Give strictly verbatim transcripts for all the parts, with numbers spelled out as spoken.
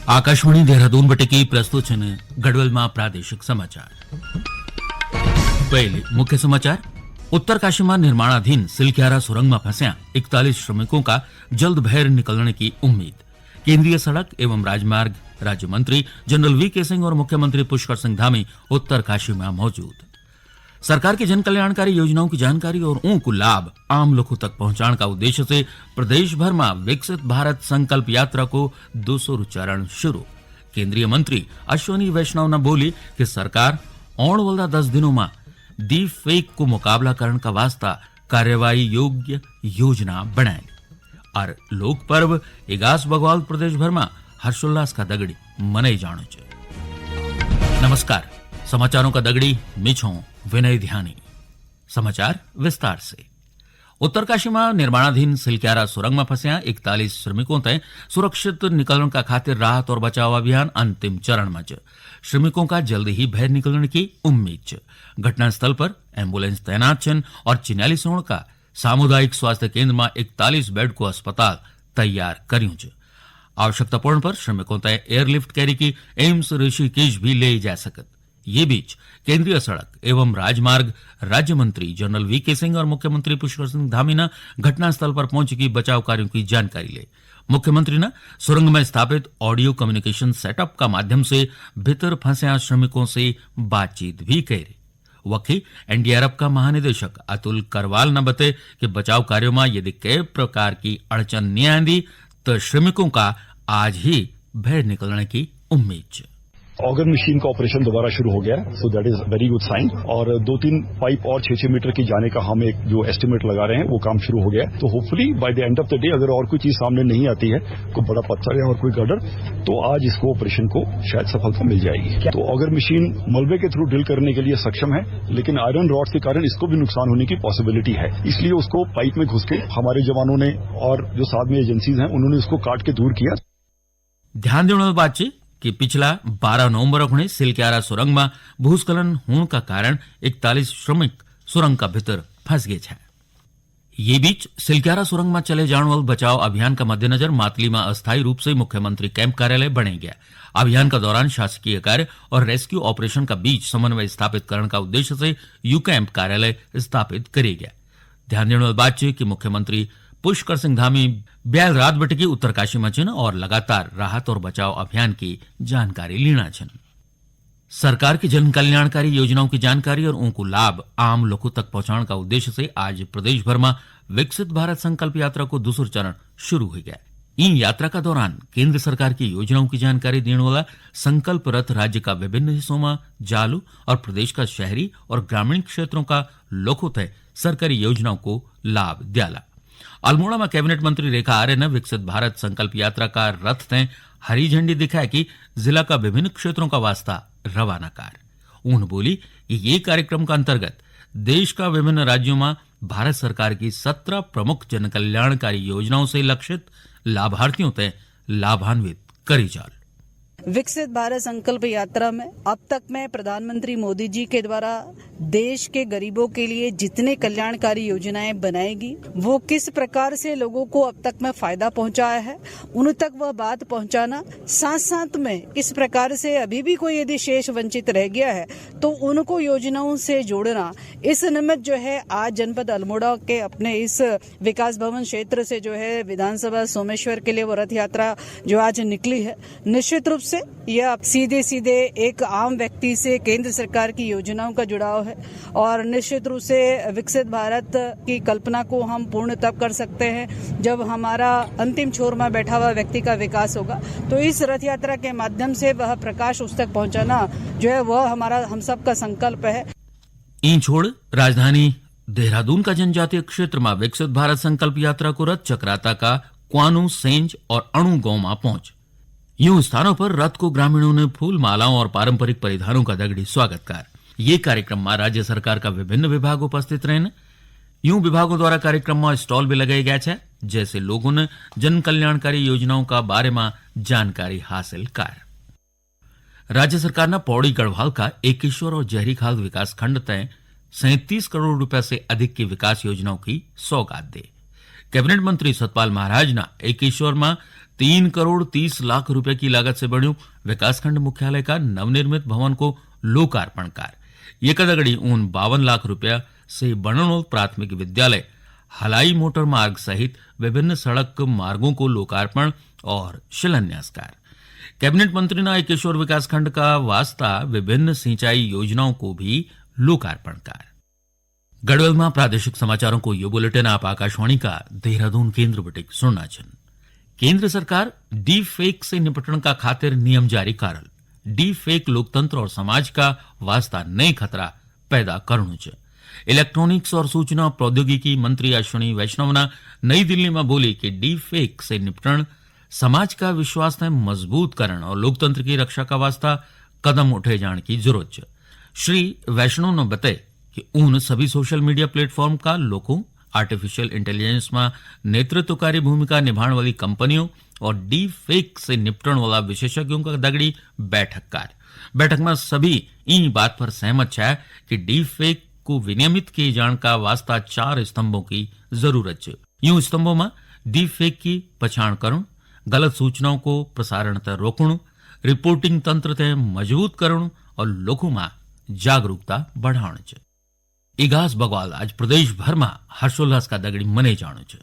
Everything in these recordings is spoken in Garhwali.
आकाशवाणी देहरादून बटे की प्रस्तुत छन गढ़वाल मा प्रादेशिक समाचार। पहले मुख्य समाचार। उत्तरकाशी मा निर्माणाधीन सिलक्यारा सुरंग मा फंस्या इकतालीस श्रमिकों का जल्द भैर निकलने की उम्मीद। केंद्रीय सड़क एवं राजमार्ग राज्य मंत्री जनरल वी के सिंह और मुख्यमंत्री पुष्कर सिंह धामी उत्तरकाशी मा मौजूद। सरकार की जन कल्याणकारी योजनाओं की जानकारी और ऊं को लाभ आम लोगों तक पहुंचाने का उद्देश्य से प्रदेश भर में विकसित भारत संकल्प यात्रा को दूसरो चरण शुरू। केंद्रीय मंत्री अश्विनी वैष्णव ने बोली कि सरकार आने वाला दस दिनों में डीप फेक को मुकाबला करने का वास्ता कार्यवाही योग्य योजना बनाए। और लोक पर्व इगास बग्वाल प्रदेश भर में हर्षोल्लास का दगड़ी मनाई जाणो च। नमस्कार, समाचारों का दगड़ी मिछो विनय ध्यानी। समाचार विस्तार से। उत्तरकाशी में निर्माणाधीन सिलक्यारा सुरंग में फंस्या इकतालीस श्रमिकों तय सुरक्षित निकलने का खातिर राहत और बचाव अभियान अंतिम चरण में च। श्रमिकों का जल्द ही भैर निकलने की उम्मीद च। घटनास्थल पर एम्बुलेंस तैनात छन और चिन्यालीसोण का सामुदायिक स्वास्थ्य केंद्र में इकतालीस बेड को अस्पताल तैयार करियों च। आवश्यकता पड़ने पर श्रमिकों तय एयरलिफ्ट करी की एम्स ऋषिकेश भी ले जा सकत। ये बीच केंद्रीय सड़क एवं राजमार्ग राज्य मंत्री जनरल वी के सिंह और मुख्यमंत्री पुष्कर सिंह धामी ने घटनास्थल पर पहुंच की बचाव कार्यों की जानकारी ले। मुख्यमंत्री ने सुरंग में स्थापित ऑडियो कम्युनिकेशन सेटअप का माध्यम से भीतर फंसे श्रमिकों से बातचीत भी करी। वखी एनडीआरएफ का महानिदेशक अतुल करवाल ने बताया कि बचाव कार्यों में यदि कई प्रकार की अड़चन नहीं आंदी, तो श्रमिकों का आज ही भैर निकलने की उम्मीद च। ऑगर मशीन का ऑपरेशन दोबारा शुरू हो गया है, so that is very good sign। और दो तीन पाइप और छः छः मीटर की जाने का हम एक जो एस्टिमेट लगा रहे हैं, वो काम शुरू हो गया है। तो hopefully by the end of the day अगर और कोई चीज सामने नहीं आती है, कोई बड़ा पत्थर या और कोई गर्डर, तो आज इसको ऑपरेशन को शायद सफलता मिल जाएगी। तो ऑगर मशीन मलबे के थ्रू ड्रिल करने के लिए सक्षम है, लेकिन आयरन रॉड के कारण इसको भी नुकसान होने की पॉसिबिलिटी है, इसलिए उसको पाइप में घुस के हमारे जवानों ने और जो साथ में एजेंसीज हैं, उन्होंने उसको काट के दूर किया। ध्यान देने वाली बात च कि पिछला बारह नवंबर खुणे सिलक्यारा सुरंग में भूस्खलन होने का कारण इकतालीस श्रमिक सुरंग का भीतर फंस गए हैं। ये बीच सिलक्यारा सुरंग में चले जाने वाले बचाव अभियान का मद्देनजर मातली में अस्थायी रूप से मुख्यमंत्री कैंप कार्यालय बने गया। अभियान का दौरान शासकीय कार्य और रेस्क्यू ऑपरेशन का बीच समन्वय स्थापित करने का उद्देश्य से यू कैंप कार्यालय स्थापित करे गया। ध्यान देने वाली बात च कि मुख्यमंत्री पुष्कर सिंह धामी ब्याल रात बटे की उत्तरकाशी में छन और लगातार राहत और बचाव अभियान की जानकारी लेना छन। सरकार की जन कल्याणकारी योजनाओं की जानकारी और उनको लाभ आम लोगों तक पहुंचाने का उद्देश्य से आज प्रदेश भर में विकसित भारत संकल्प यात्रा को दूसरा चरण शुरू हो गया। इन यात्रा का दौरान केंद्र सरकार की योजनाओं की जानकारी देने वाला संकल्प रथ राज्य का विभिन्न हिस्सों में जालू और प्रदेश का शहरी और ग्रामीण क्षेत्रों का लोगों तय सरकारी योजनाओं को लाभ दियाला। अल्मोड़ा में कैबिनेट मंत्री रेखा आर्य ने विकसित भारत संकल्प यात्रा का रथ तय हरी झंडी दिखाया कि जिला का विभिन्न क्षेत्रों का वास्ता रवाना कार। उन्होंने बोली कि ये कार्यक्रम का अंतर्गत देश का विभिन्न राज्यों में भारत सरकार की सत्रह प्रमुख जन कल्याणकारी योजनाओं से लक्षित लाभार्थियों तय लाभान्वित करी जाल। विकसित भारत संकल्प यात्रा में अब तक में प्रधानमंत्री मोदी जी के द्वारा देश के गरीबों के लिए जितने कल्याणकारी योजनाएं बनाएगी, वो किस प्रकार से लोगों को अब तक में फायदा पहुंचाया है, उन तक वह बात पहुंचाना, साथ साथ में किस प्रकार से अभी भी कोई यदि शेष वंचित रह गया है तो उनको योजनाओं से जोड़ना। इस निमित्त जो है आज जनपद अल्मोड़ा के अपने इस विकास भवन क्षेत्र से जो है विधानसभा सोमेश्वर के लिए वो रथ यात्रा जो आज निकली है, निश्चित रूप से यह सीधे सीधे एक आम व्यक्ति से केंद्र सरकार की योजनाओं का जुड़ाव है और निश्चित रूप से विकसित भारत की कल्पना को हम पूर्ण तब कर सकते हैं जब हमारा अंतिम छोर में बैठा हुआ व्यक्ति का विकास होगा। तो इस रथ यात्रा के माध्यम से वह प्रकाश उस तक पहुंचाना जो है वह हमारा, हम सब का संकल्प है। इन छोड़ राजधानी देहरादून का जनजातीय क्षेत्र में विकसित भारत संकल्प यात्रा को रथ चक्राता का क्वानू, सेंज और अणु गांव में पहुंच। यूं स्थानों पर रथ को ग्रामीणों ने फूल मालाओं और पारंपरिक परिधानों का दगड़ी स्वागत कर। ये कार्यक्रम में राज्य सरकार का विभिन्न विभाग उपस्थित रहने। यूं विभागों द्वारा कार्यक्रम में स्टॉल भी लगाए गए थे, जैसे लोगों ने जन कल्याणकारी योजनाओं का बारे में जानकारी हासिल कर। राज्य सरकार ने पौड़ी गढ़वाल का एकेश्वर और जहरीखाल विकास खंड तय सैंतीस करोड़ रुपए से अधिक की विकास योजनाओं की सौगात दे। कैबिनेट मंत्री सतपाल महाराज ने एकेश्वर में तीन करोड़ तीस लाख रुपए की लागत से बण्यु विकासखंड मुख्यालय का नवनिर्मित भवन को लोकार्पण कार। ये कदगड़ी ऊन बावन लाख रुपया से बणन वालु प्राथमिक विद्यालय, हलाई मोटर मार्ग सहित विभिन्न सड़क मार्गों को लोकार्पण और शिलान्यास कार। कैबिनेट मंत्री ना एकेश्वर विकासखंड का वास्ता विभिन्न सिंचाई योजनाओं को भी लोकार्पण कार। गढ़वाल में प्रादेशिक समाचारों को यो बुलेटिन आप आकाशवाणी का देहरादून केंद्र बटिक सुनना छन। केंद्र सरकार डीप फेक से निपटण का खातिर नियम जारी करल। डीप फेक लोकतंत्र और समाज का वास्ता नए खतरा पैदा करणु च। इलेक्ट्रॉनिक्स और सूचना प्रौद्योगिकी मंत्री अश्विनी वैष्णव ना नई दिल्ली में बोली कि डीप फेक से निपटण समाज का विश्वास ने मजबूत करण और लोकतंत्र की रक्षा का वास्ता कदम उठे जाण की जरूरत च। श्री वैष्णव ने बताए कि उन सभी सोशल मीडिया प्लेटफॉर्म का लोगों, आर्टिफिशियल इंटेलिजेंस में नेतृत्वकारी भूमिका निभाने वाली कंपनियों और डीप फेक से निपटण वाला विशेषज्ञों का दगड़ी बैठक कार। बैठक में सभी ई बात पर सहमत छा कि डीप फेक को विनियमित किए जाण का वास्ता चार स्तंभों की जरूरत च। यूं स्तंभों में डीप फेक की पछाण करण, गलत सूचनाओं को प्रसारण ते रोकणु, रिपोर्टिंग तंत्र ते मजबूत करणु और लोगों में जागरूकता बढ़ाण च। इगास बग्वाल आज प्रदेश भर में हर्षोल्लास का दगड़ी मने जाणु च।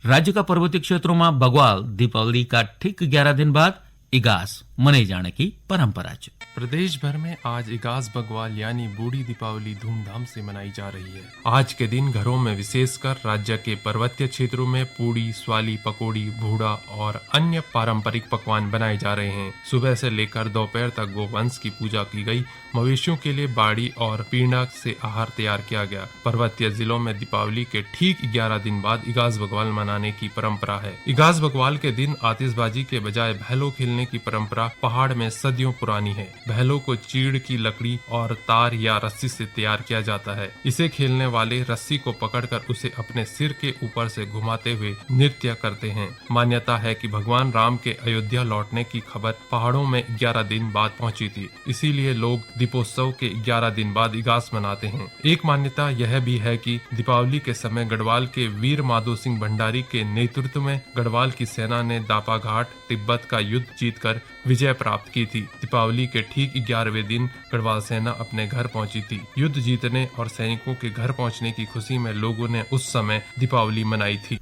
राज्य का पर्वतीय क्षेत्रों में बग्वाल दीपावली का ठीक ग्यारह दिन बाद इगास मने जाने की परंपरा च। प्रदेश भर में आज इगास बग्वाल यानी बूढ़ी दीपावली धूमधाम से मनाई जा रही है। आज के दिन घरों में, विशेषकर राज्य के पर्वतीय क्षेत्रों में, पूड़ी, स्वाली, पकौड़ी, भूड़ा और अन्य पारंपरिक पकवान बनाए जा रहे हैं। सुबह से लेकर दोपहर तक गोवंश की पूजा की गई। मवेशियों के लिए बाड़ी और पींडा से आहार तैयार किया गया। पर्वतीय जिलों में दीपावली के ठीक ग्यारह दिन बाद इगास बग्वाल मनाने की परंपरा है। इगास बग्वाल के दिन आतिशबाजी के बजाय भैलो खेलने की परंपरा पहाड़ में सदियों पुरानी है। भैलो को चीड़ की लकड़ी और तार या रस्सी से तैयार किया जाता है। इसे खेलने वाले रस्सी को पकड़कर उसे अपने सिर के ऊपर से घुमाते हुए नृत्य करते हैं। मान्यता है कि भगवान राम के अयोध्या लौटने की खबर पहाड़ों में ग्यारह दिन बाद पहुंची थी, इसीलिए लोग दीपोत्सव के ग्यारह दिन बाद इगास मनाते हैं। एक मान्यता यह भी है कि दीपावली के समय गढ़वाल के वीर माधो सिंह भंडारी के नेतृत्व में गढ़वाल की सेना ने दापाघाट तिब्बत का युद्ध जीतकर विजय प्राप्त की थी। दीपावली के ठीक ग्यारहवें दिन गढ़वाल सेना अपने घर पहुंची थी। युद्ध जीतने और सैनिकों के घर पहुंचने की खुशी में लोगों ने उस समय दीपावली मनाई थी।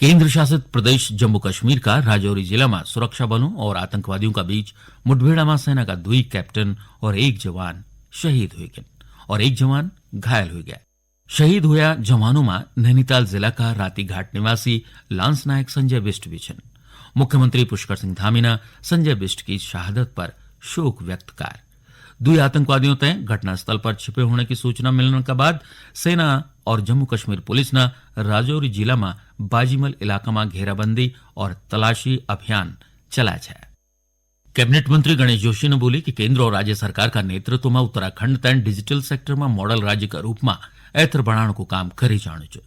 केंद्र शासित प्रदेश जम्मू कश्मीर का राजौरी जिला में सुरक्षा बलों और आतंकवादियों का बीच मुठभेड़ा में सेना का दुई कैप्टन और एक जवान शहीद हुए गए और एक जवान घायल हुए गया। शहीद हुआ जवानों में नैनीताल जिला का रातीघाट निवासी लांस नायक संजय बिष्ट भी छन। मुख्यमंत्री पुष्कर सिंह धामी ने संजय बिष्ट की शहादत पर शोक व्यक्त कर दुई आतंकवादियों तय घटनास्थल पर छिपे होने की सूचना मिलने के बाद सेना और जम्मू कश्मीर पुलिस ने राजौरी जिला में बाजीमल इलाका में घेराबंदी और तलाशी अभियान चलाया है। कैबिनेट मंत्री गणेश जोशी ने बोली कि केंद्र और राज्य सरकार का नेतृत्व में उत्तराखंड तय डिजिटल सेक्टर में मॉडल राज्य का रूप में एथर बढ़ाने को काम करे जाने च।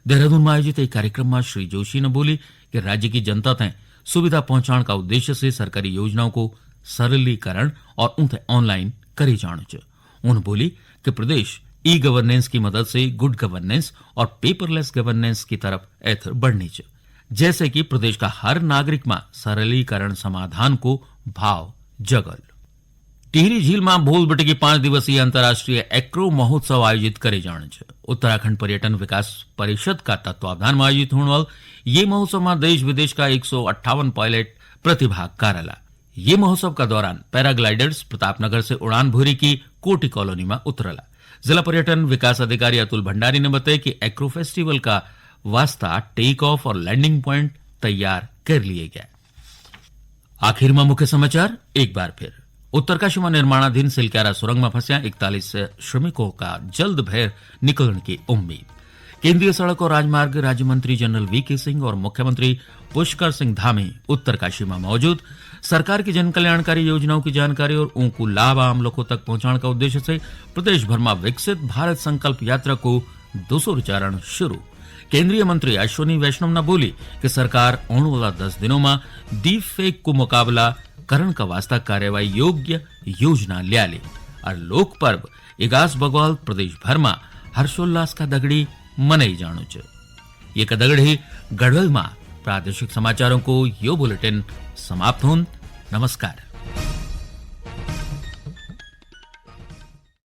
देहरादून में आयोजित एक कार्यक्रम में श्री जोशी ने बोली कि राज्य की जनता तय सुविधा पहुंचाने का उद्देश्य से सरकारी योजनाओं को सरलीकरण और उन्हें ऑनलाइन करे जाने च। उन्होंने बोली कि प्रदेश ई गवर्नेंस की मदद से गुड गवर्नेंस और पेपरलेस गवर्नेंस की तरफ एथर बढ़नी च, जैसे कि प्रदेश का हर नागरिक में सरलीकरण समाधान को भाव जगल। टिहरी झील में बोल बटे की पांच दिवसीय अंतर्राष्ट्रीय एक्रो महोत्सव आयोजित करे जाने च। उत्तराखंड पर्यटन विकास परिषद का तत्वावधान में आयोजित होने वाला ये महोत्सव में देश विदेश का एक सौ अट्ठावन पायलट प्रतिभाग करला। ये महोत्सव का दौरान पैराग्लाइडर्स प्रतापनगर से उड़ान भरी की कोटी कॉलोनी में उतरला। जिला पर्यटन विकास अधिकारी अतुल भंडारी ने बताया कि एक्रो फेस्टिवल का वास्ता टेक ऑफ और लैंडिंग पॉइंट तैयार कर लिए गए। आखिर में मुख्य समाचार एक बार फिर। उत्तरकाशी में निर्माणाधीन सिलक्यारा सुरंग में फंसिया इकतालीस श्रमिकों का जल्द भैर निकलने की उम्मीद। केंद्रीय सड़क और राजमार्ग राज्य मंत्री जनरल वीके सिंह और मुख्यमंत्री पुष्कर सिंह धामी उत्तरकाशी में मौजूद। सरकार की जन कल्याणकारी योजनाओं की जानकारी और उनको लाभ आम लोगों तक पहुंचाने का उद्देश्य से प्रदेश भर में विकसित भारत संकल्प यात्रा को दूसरो चरण शुरू। केंद्रीय मंत्री अश्विनी वैष्णव ने बोली कि सरकार आने वाला दस दिनों में डीप फेक को मुकाबला करण का वास्ता कार्यवाही योग्य योजना ल्याले। और लोक पर्व इगास बग्वाल प्रदेश भर में हर्षोल्लास का दगड़ी मनाई जाणु च। ये का दगड़ी गढ़वाल में प्रादेशिक समाचारों को यो बुलेटिन समाप्त होंद। नमस्कार।